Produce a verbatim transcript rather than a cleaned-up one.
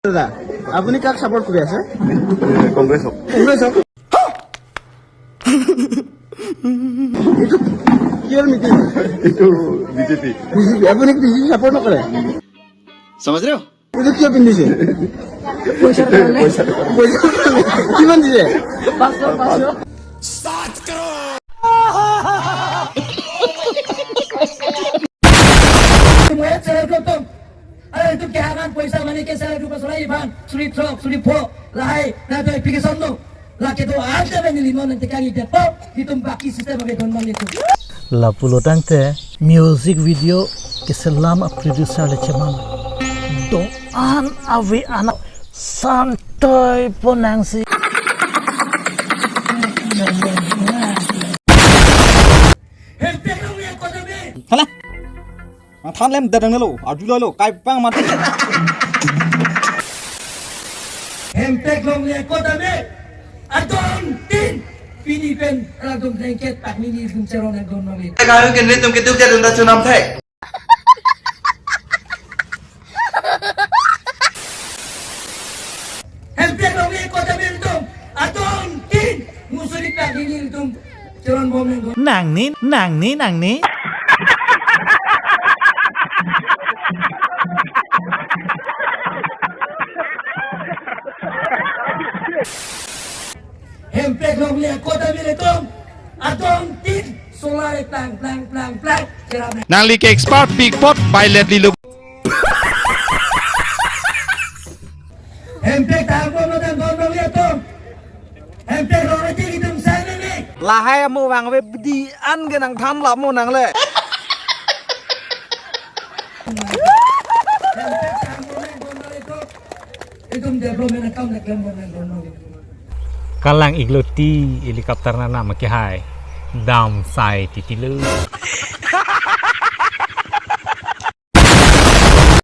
দাদা, আপুনি কাক ছাপোৰ্ট কৰি আছে? কংগ্ৰেছক। কংগ্ৰেছক? এইটো কিহৰ মিটিং? এইটো বিজেপি। বিজেপি। আপুনি বিজেপি ছাপোৰ্ট নকৰে? সমজ ৰে? এইটো কিয় পিন্ধিছে? পইচাৰ কাৰণে। পইচা। পইচা। কিমান দিছে? পাঁচশ, পাঁচশ। মই চেলেব্ৰেট কৰিম। আৰে, এইটো কিমান পইচা মানে কি চেলেব্ৰেট কৰিছে? চুৰি থ্ৰক, চুৰি frock, lahai, na to application no. Lake do arte bani limon nanti kami depo, hitung baki sistem bagi don bang itu. Lapulo tangte music video keselam a producer le cheman. Do an ave anak santoi ponangsi. Hempek nong ya kota be. Hala. Ang than lem dadang nalo, arju lalo, kai pang mati. Hempek longle kota me, adon tin, pini pen, aladong dengket, tak mini dum cheron ang don mami. Kayo kini tum kitu ke dum da chunam thek. Hempek longle kota me tum, adon tin, musuri tak mini tum. Nangni, nangni, nangni. Hempek longle kota me tum, adon tin, solar plang, plang, plang, plang. Nangli ke expert big pot pilot lilo. Hempek tangkon lo tangkon lo ya tong. Hempek lo aja itum sana nih. Lahai mo bang we bidi an ke nang than lap mo nangle. Hempek tangkon lo tangkon lo ya tong. Itum development account na klem mo nang tong. Kalang iglo ti helicopter na nama ke hai. Dam sai titilo.